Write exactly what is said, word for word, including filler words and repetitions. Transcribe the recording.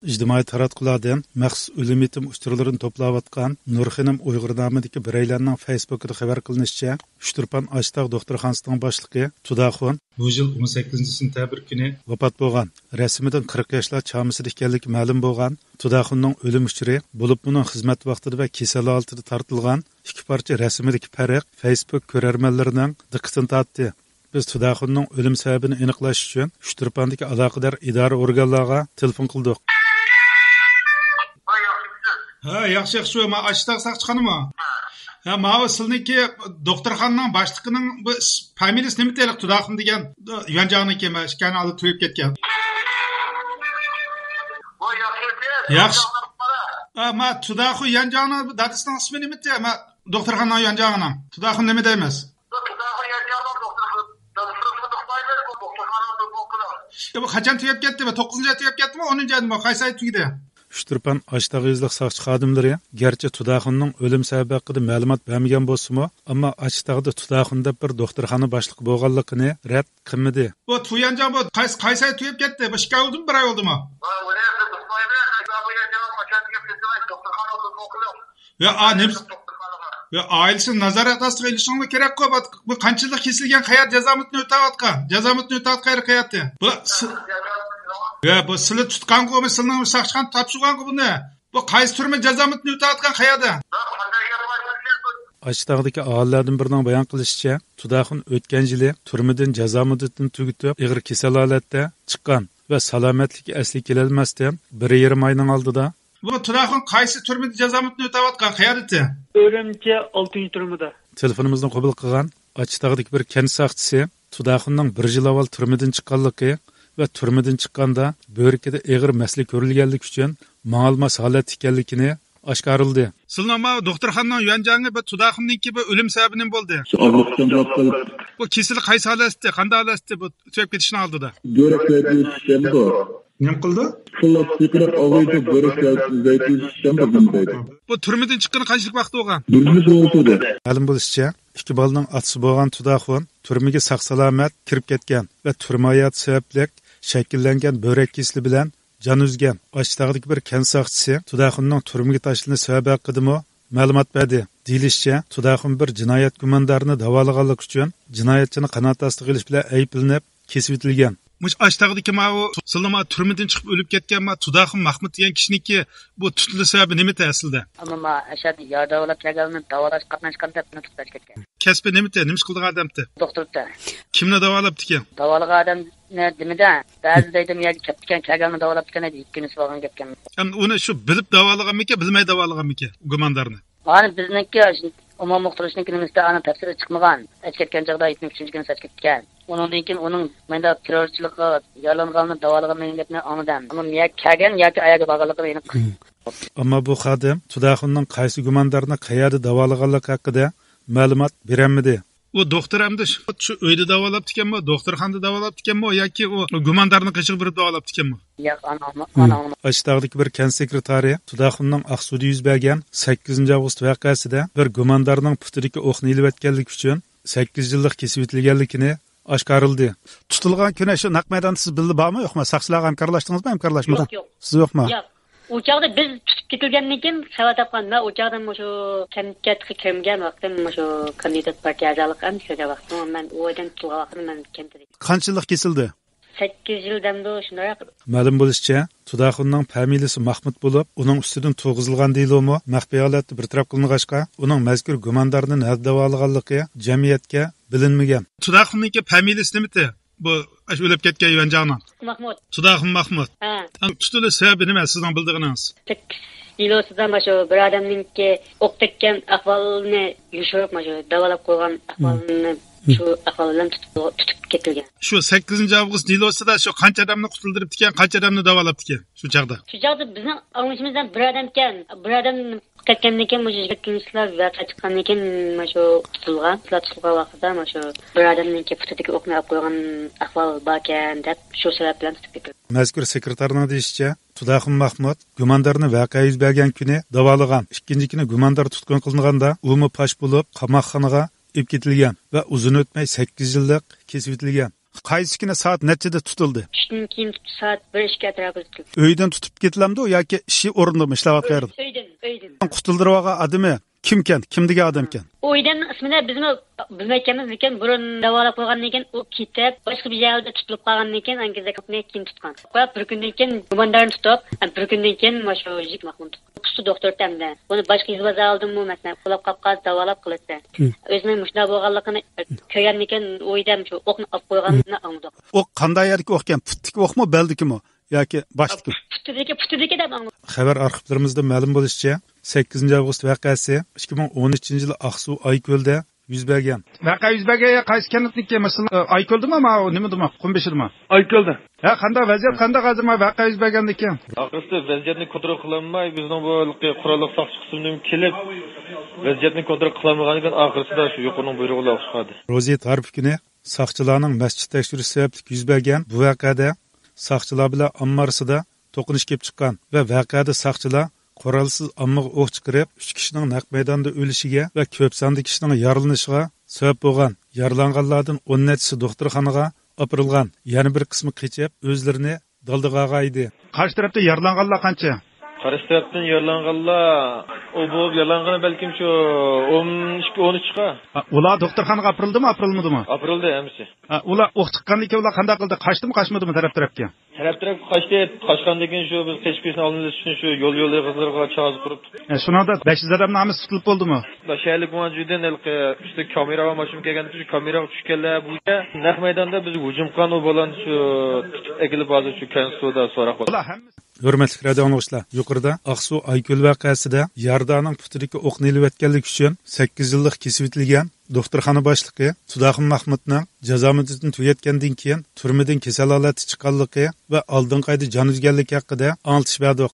ئىجتىمائىي تاراتقۇلاردىن مەخسۇس ئۆلۈم يېتىم ئۇچۇرلىرىنى توپلاۋاتقان نۇر خېنىم ئۇيغۇر نامىدىكى بىرەيلەننىڭ فېيسبۇكىدا خەۋەر قىلىنىشىچە، ئۇچتۇرپان ئاچتاغ دوختۇرخانىسىنىڭ باشلىقى تۇداخۇن بۇ يىل ئون سەككىزىنچى سېنتەبىر كۈنى ۋاپات بولغان، رەسىمىدىن قىرىق ياشلار چامىسىدا ئىكەنلىكى مەلۇم بولغان تۇداخۇننىڭ ئۆلۈم ئۇچۇرى، بولۇپمۇ ئۇنىڭ خىزمەت ۋاقتىدا ۋە كېسەل ھالىتىدە تارتىلغان ئىككى پارچە رەسىمىدىكى پەرق فېيسبۇك كۆرەرمەنلىرىنىڭ دىققىتىنى تارتتى. بىز تۇداخۇننىڭ ئۆلۈم سەۋەبىنى ئېنىقلاش ئۈچۈن ئۇچتۇرپاندىكى ئالاقىدار ئىدارە ئورگانلارغا تېلېفون قىلدۇق. ھە، ياخشى، ياخشى. ما ئاشتاغ ساقچىخانىمۇ؟ ھە، ماۋۇ سىلنىڭكى دوختۇرخانىنىڭ باشلىقىنىڭ بۇ ئىس-، فامىلىسى نېمىتى ھېلىقى تۇداخۇن دېگەن يۈەنجاڭنىڭكى، ما ئىككى ئاينىڭ ئالدىدا تۈگەپ كەتكەن. ياخشى. ھە، ما تۇداخۇن يۈەنجاڭنىڭ بۇ دادىسىنىڭ ئىسمى نېمىتى؟ ما دوختۇرخانا يۈەنجاڭنىڭ. تۇداخۇن نېمە دەيمىز؟ يا، بۇ قاچان تۈگەپ كەتتى؟ بۇ توققۇزىنچى ئاي تۈگەپ كەتتىمۇ، ئونىنچى ئايدىمۇ؟ قايسى ئاي تۈگىدى؟ ئۇچتۇرپان ئاشتاغ يېزىلىق ساقچى خادىملىرى گەرچە تۇداخۇننىڭ ئۆلۈم سەۋەبى ھەققىدە مەلۇمات بەرمىگەن بولسىمۇ، ئەمما ئاشتاغدا تۇداخۇن دەپ بىر دوختۇرخانا باشلىقى بولغانلىقىنى رەت قىلمىدى. بۇ تۇيەنجاڭ بۇ قايسى، قايسى ئاي تۈگەپ كەتتى؟ بۇ ئىككى ئاي بولدىمۇ، بىر ئاي بولدىمۇ؟ يا، ئا، نېمە؟ يا، ئائىلىسىنى نازارەت ئاستىغا ئېلىشىڭلار كېرەكقۇ. بۇ، بۇ قانچە يىللىق كېسىلگەن، قەيەردە جازا مۇددىتىنى ئۆتەۋاتقان؟ جازا مۇددىتىنى ئۆتەۋاتقان يېرى قەيەردە؟ بۇ س-، يا، بۇ سىلى تۇتقانغۇ، بۇ سىلىنىڭ ساقچىخانا تاپشۇرغانغۇ بۇنى. بۇ قايسى تۈرمە جازا مۇددىتىنى ئۆتەۋاتقان قەيەردە؟ ئاشتاغدىكى ئاھالىلەردىن بىرىنىڭ بايان قىلىشىچە، تۇداخۇن ئۆتكەن يىلى تۈرمىدىن جازا مۇددىتىنى تۈگىتىپ، ئېغىر كېسەل ھالەتتە چىققان ۋە سالامەتلىكى ئەسلىگە كېلەلمەستىن بىر يېرىم ئاينىڭ ئالدىدا بۇ تۇداخۇن قايسى تۈرمىدە جازا مۇددىتىنى ئۆتەۋاتقان؟ قەيەردىتى؟ ئۈرۈمچى ئالتىنچى تۈرمىدە. تېلېفونىمىزنى قوبۇل قىلغان ئاچتاغدىكى بىر كەنت ساقچىسى تۇداخۇننىڭ بىر يىل ئاۋۋال تۈرمىدىن چىققانلىقى ۋە تۈرمىدىن چىققاندا بۆرىكىدە ئېغىر مەسىلە كۆرۈلگەنلىكى ئۈچۈن ماڭالماس ھالەتتە ئىكەنلىكىنى ئاشكارىلىدى. سىلىنىڭ ماۋۇ دوختۇرخانىنىڭ يۈەنجاڭى بۇ تۇداخۇننىڭكى بۇ ئۆلۈم سەۋەبى نېمە بولدى؟ شۇ ئاغرىقچان بولۇپ قېلىپ. بۇ كېسىلى قايسى ھالەتتە، قانداق ھالەتتە بۇ تۈگەپ كېتىشنىڭ ئالدىدا؟ بۆرەك زەيتى ئۆسۈشكەندۇ. نېمە قىلدى؟ پۇللۇق سىقىرىق ئاغرىيدۇ، بۆرەك زەيتى ئۆسۈشكەندۇ، نېمە دەيدۇ؟ بۇ تۈرمىدىن چىققىنى قانچىلىك ۋاقىت بولغان؟ بىر يىل بولدى. مەلۇم بولۇشىچە، ئىككى بالىنىڭ ئاتىسى بولغان تۇداخۇن تۈرمىگە ساق-سالامەت كىرىپ كەتكەن ۋە تۈرمە ھاياتى سەۋەبلىك شەكىللەنگەن بۆرەك كېسىلى بىلەن جان ئۈزگەن ئاچتاغدىكى بىر كەنت ساقچىسى تۇداخۇننىڭ تۈرمىگە تاشلىنىش سەۋەبى ھەققىدىمۇ مەلۇمات بەردى. دېيىلىشىچە، تۇداخۇن بىر جىنايەت گۇماندارىنى داۋالىغانلىقى ئۈچۈن جىنايەتچىنى قانات ئاستىغا ئېلىش بىلەن ئەيىبلىنىپ، كېسىۋېتىلگەن. مۇشۇ ئاشتاغدىكى ماۋۇ سىلىنىڭ ماۋۇ تۈرمىدىن چىقىپ ئۆلۈپ كەتكەن ماۋۇ تۇداخۇن مەخمۇت دېگەن كىشىنىڭكى بۇ تۇتۇلۇش سەۋەبى نېمىتى ئەسلىدە؟ ئەمما ما ئەشەدە يار داۋالاپ كەلگەننى داۋالاش قاتناشقان دەپ مېنى تۇتۇپ ئەكەتكەن. كەسپى نېمىتى؟ نېمە ئىش قىلىدىغان ئادەمتى؟ دوختۇرتى. كىمنى داۋالاپتىكەن؟ داۋالىغان ئادەمنى دېمىدە، بەزى دەيدۇ، يەرگە كەپتىكەن، كەلگەننى داۋالاپتىكەن دەيدۇ، يىگىرمە كۈنى بولغان گەپكەن. ئەمدى ئۇنى شۇ بىلىپ داۋالىغانمىكەن، بىلمەي داۋالىغانمىكەن گۇماندارنى؟ ئانا بىزنىڭكى ئومۇم مۇختەرلىكنىڭكى نېمىسىدە ئانا تەپسىلىي چىقمىغان. ئەچ كەتكەن چاغدا يەتمىش ئۈچىنچى كۈنى سەچ كەتكەن. ئۇنىڭدىن كېيىن ئۇنىڭ مەندە تېررورچىلىققا يارىلانغانلىقىنى داۋالىغانلىقىنى ئاڭلىدىم. ئەمما يەرگە كەلگەن ياكى ئاياغدا بارغانلىقىنى ئېنىق. ئەمما بۇ خادىم تۇداخۇننىڭ قايسى گۇماندارنى قەيەردە داۋالىغانلىقى ھەققىدە مەلۇمات بېرەلمىدى. ئۇ دوختۇر ئەمدى شۇ، شۇ ئۆيدە داۋالاپتىكەنمۇ، دوختۇرخانىدا داۋالاپتىكەنمۇ ياكى ئۇ گۇماندارنىڭ قېشىغا بېرىپ داۋالاپتىكەنمۇ؟ ياق، ئانا، ئانا، ئانا. ئاشتاغدىكى بىر كەنت سېكرېتارى تۇداخۇننىڭ ئاقسۇدا يۈز بەرگەن سەككىزىنچى ئاۋغۇست ۋەقەسىدە بىر گۇماندارنىڭ پۇتىدىكى ئوقنى ئېلىۋەتكەنلىكى ئۈچۈن سەككىز يىللىق كېسىۋېتىلگەنلىكىنى ئاشكارىلىدى. تۇتۇلغان كۈنى شۇ نەق مەيداندا سىز بىللە بارمۇ يوقمۇ؟ ساقچىلارغا ھەمكارلاشتىڭىزمۇ، ھەمكارلاشمىدىڭ؟ ياق، ياق. سىز يوقمۇ؟ ياق. ئۇ چاغدا بىز تۇتۇپ كېتىلگەندىن كېيىن خەۋەر تاپقان. مەن ئۇ چاغدا مۇشۇ كەنتكە تېخى كىرمىگەن ۋاقتىم، مۇشۇ كاندىدات پارتىيە ئەزالىقى ئەمدى كىرگەن ۋاقتىم، مەن ئۇ يەردىن تۇتۇلغان ۋاقتىمدا مەن كەنتتە. قانچە يىللىق كېسىلدى؟ سەككىز يىل دەمدۇ، شۇنداق. مەلۇم بولۇشىچە، تۇداخۇننىڭ فامىلىسى ماخمۇت بولۇپ، ئۇنىڭ ئۈستىدىن تۇرغۇزۇلغان دېلومۇ مەخپىي ھالەتتە بىر تەرەپ قىلىنغاچقا، ئۇنىڭ مەزكۇر گۇماندارنى نەدە داۋالىغانلىقى جەمئىيەتكە بىلىنمىگەن. تۇداخۇننىڭكى فامىلىسى نېمىتى؟ بۇ ئاشۇ ئۆلۈپ كەتكەن يۈەنجاڭنىڭ. ماخمۇت. تۇداخۇن ماخمۇت. ھە. تۇتۇلۇش سەۋەبى نېمە سىزنىڭ بىلىدىغىنىڭىز؟ سەككىز يىل ئۇستىدا مانا شۇ بىر ئادەمنىڭكى ئوق تەگكەن ئەھۋالىنى يوشۇرۇپ، مانا شۇ داۋالاپ قويغان ئەھۋالىنى شۇ ئەھۋال بىلەن تۇتۇپ، تۇتۇپ كېتىلگەن. شۇ سەككىزىنچى ئاۋغۇست دېلوسىدا شۇ قانچە ئادەمنى قۇتۇلدۇرۇپتىكەن، قانچە ئادەمنى داۋالاپتىكەن شۇ چاغدا؟ شۇ چاغدا بىزنىڭ ئاڭلىشىمىزدا بىر ئادەمكەن، بىر ئادەم كەتكەندىن كېيىن، مۇشۇ يىگىرمە ئىككىنچى يىلى ۋەقە چىققاندىن كېيىن، مۇشۇ تۇتۇلغان. شۇلار تۇتۇلغان ۋاقتىدا مۇشۇ بىر ئادەمنىڭكى پۇتىدىكى ئوقنى ئېلىپ قويغان ئەھۋال باركەن دەپ، شۇ سەۋەب بىلەن تۇتۇپ كېتىلدى. مەزكۇر سېكرېتارنىڭ دېيىشىچە، تۇداخۇن ماخمۇت گۇماندارنى ۋەقە يۈز بەرگەن كۈنى داۋالىغان، ئىككىنچى كۈنى گۇماندار تۇتقۇن قىلىنغاندا، ئۇمۇ پاش بولۇپ، قاماقخانىغا ئېلىپ كېتىلگەن ۋە ئۇزۇن ئۆتمەي سەككىز يىللىق كېسىۋېتىلگەن. قايسى كۈنى سائەت نەچچىدە تۇتۇلدى؟ چۈشتىن كېيىن سائەت بىر، ئىككى ئەتراپىدا تۇتۇلدى. ئۆيدىن تۇتۇپ كېتىلەمدۇ ياكى ئىشى ئورنىدىمۇ ئىشلەۋاتقان يەردە؟ ئۆيدىن، ئۆيدىن. قۇتۇلدۇرۇۋالغان ئادىمى كىمكەن؟ كىم دېگەن ئادەمكەن؟ ئۇ ئادەمنىڭ ئىسمىنى بىزمۇ بىلمەيتكەنمىز، لېكىن بۇرۇن داۋالاپ قويغاندىن كېيىن ئۇ كېتىپ، باشقا بىر يەردە تۇتۇلۇپ قالغاندىن كېيىن، ئاندىن كېيىن كېيىن تۇتقان. بىر كۈندىن كېيىن گۇماندارنى تۇتۇپ، بىر كۈندىن كېيىن مانا شۇ يىگىت ماقۇلنى تۇتقان. ئۇستا دوختۇر تەمدە. بۇنى باشقا يېزا بازار ئالدىمۇ، مەسىلەن، قۇلاپ قاپقان، داۋالاپ قىلىسەن. مم. ئۆزىنىڭ مۇشۇنداق بولغانلىقىنى كۆرگەندىن كېيىن، ئۇ ئادەم شۇ ئوقنى ئاپ قويغانلىقىنى ئاڭلىدۇق. ئوق قانداق يەردىكى ئوقكەن؟ پۇتتىكى ئوقمۇ، بەلدىكىمۇ؟ ياكى باشتىكى؟ پۇتىدىكى، پۇتىدىكى دەپ ئاڭلىدۇق. خەۋەر ئارخىپلىرىمىزدىن مەلۇم بولۇشىچە، سەككىزىنچى ئاۋغۇست ۋەقەسى ئىككى مىڭ ئون ئۈچىنچى يىل ئاقسۇ ئايكۆلدە يۈز بەرگەن. ۋەقە يۈز بەرگەن يەر قايسى كەنتنىڭكى؟ مۇشۇ، ئايكۆلدىمۇ، ماۋۇ نېمىدىمۇ؟ قۇمبېشىدىمۇ؟ ئايكۆلدە. ھە، قانداق ۋەزىيەت، قانداق ھازىر ماۋۇ ۋەقە يۈز بەرگەندىن كېيىن؟ ئاخىرسىدا ۋەزىيەتنى كونترول قىلالماي، بىزنىڭ بۇ ھېلىقى قوراللىق ساقچى قىسمىدىن كېلىپ، ۋەزىيەتنى كونترول قىلالمىغاندىن كېيىن، ئاخىرسىدا شۇ يۇقىرىنىڭ بۇيرۇقى بىلەن ئوققا چىقاردى. روزى تارىپى كۈنى ساقچىلارنىڭ مەسچىت تەكشۈرۈشى سەۋەبلىك يۈز بەرگەن بۇ ۋەقەدە ساقچىلار بىلەن ئامما ئارىسىدا توقۇنۇش كېلىپ چىققان ۋە ۋەقەدە ساقچىلار قورالسىز ئاممىغا ئوق چىقىرىپ، ئۈچ كىشىنىڭ نەق مەيداندا ئۆلۈشىگە ۋە كۆپ ساندا كىشىنىڭ يارىلىنىشىغا سەۋەب بولغان. يارىلانغانلاردىن ئون نەچچىسى دوختۇرخانىغا ئاپىرىلغان، يەنە بىر قىسمى قېچىپ، ئۆزلىرىنى دالدىغا ئالغان ئىدى. قارشى تەرەپتە يارىلانغانلار قانچە؟ قارشى تەرەپتىن يارىلانغانلار، ئۇ بولۇپ يارىلانغىنى بەلكىم شۇ ئون ئىككى، ئون ئۈچ چىقار. ھە، ئۇلار دوختۇرخانىغا ئاپىرىلدىمۇ، ئاپىرىلمىدىمۇ؟ ئاپىرىلدى ھەممىسى. ھە، ئۇلار ئوق چىققاندىن كېيىن ئۇلار قانداق قىلدى؟ قاچتىمۇ، قاچمىدىمۇ تەرەپ تەرەپكە؟ تەرەپ تەرەپكە قاچتى. قاچقاندىن كېيىن شۇ بىز قېچىپ كېتىشنى ئالدىنى ئېلىش ئۈچۈن شۇ يول يول ئېغىزلىرىغا چازا قۇرۇپ. ھە، شۇنىڭدا بەش يۈز ئادەمنىڭ ھەممىسى تۇتۇلۇپ بولدىمۇ؟ شەھەرلىك مۇھاجىردىن ھېلىقى ئۈستىگە كامېرا ۋە ماشىنا كەلگەندىن كېيىن شۇ كامېراغا چۈشۈپ كەلدى. بۇ يەر نەق مەيداندا بىز ھۇجۇم قىلغان، ئۇ بالىنى شۇ تۇتۇپ ئەكېلىپ ھازىر شۇ كەنسۇدا سوراق قىلدى. ئۇلار ھەممىسى ھۆرمەتلىك رادىئو ئاڭلىغۇچىلار، يۇقىرىدا ئاقسۇ ئايكۆل ۋەقەسىدە يارىدارنىڭ پۇتىدىكى ئوقنى ئېلىۋەتكەنلىكى ئۈچۈن سەككىز يىللىق كېسىۋېتىلگەن دوختۇرخانا باشلىقى تۇداخۇن مەخمۇتنىڭ جازا مۇددىتىنى تۈگەتكەندىن كېيىن تۈرمىدىن كېسەل ھالەتتە چىققانلىقى ۋە ئالدىنقى ئايدا جان ئۈزگەنلىكى ھەققىدە ئاڭلىتىش بەردۇق.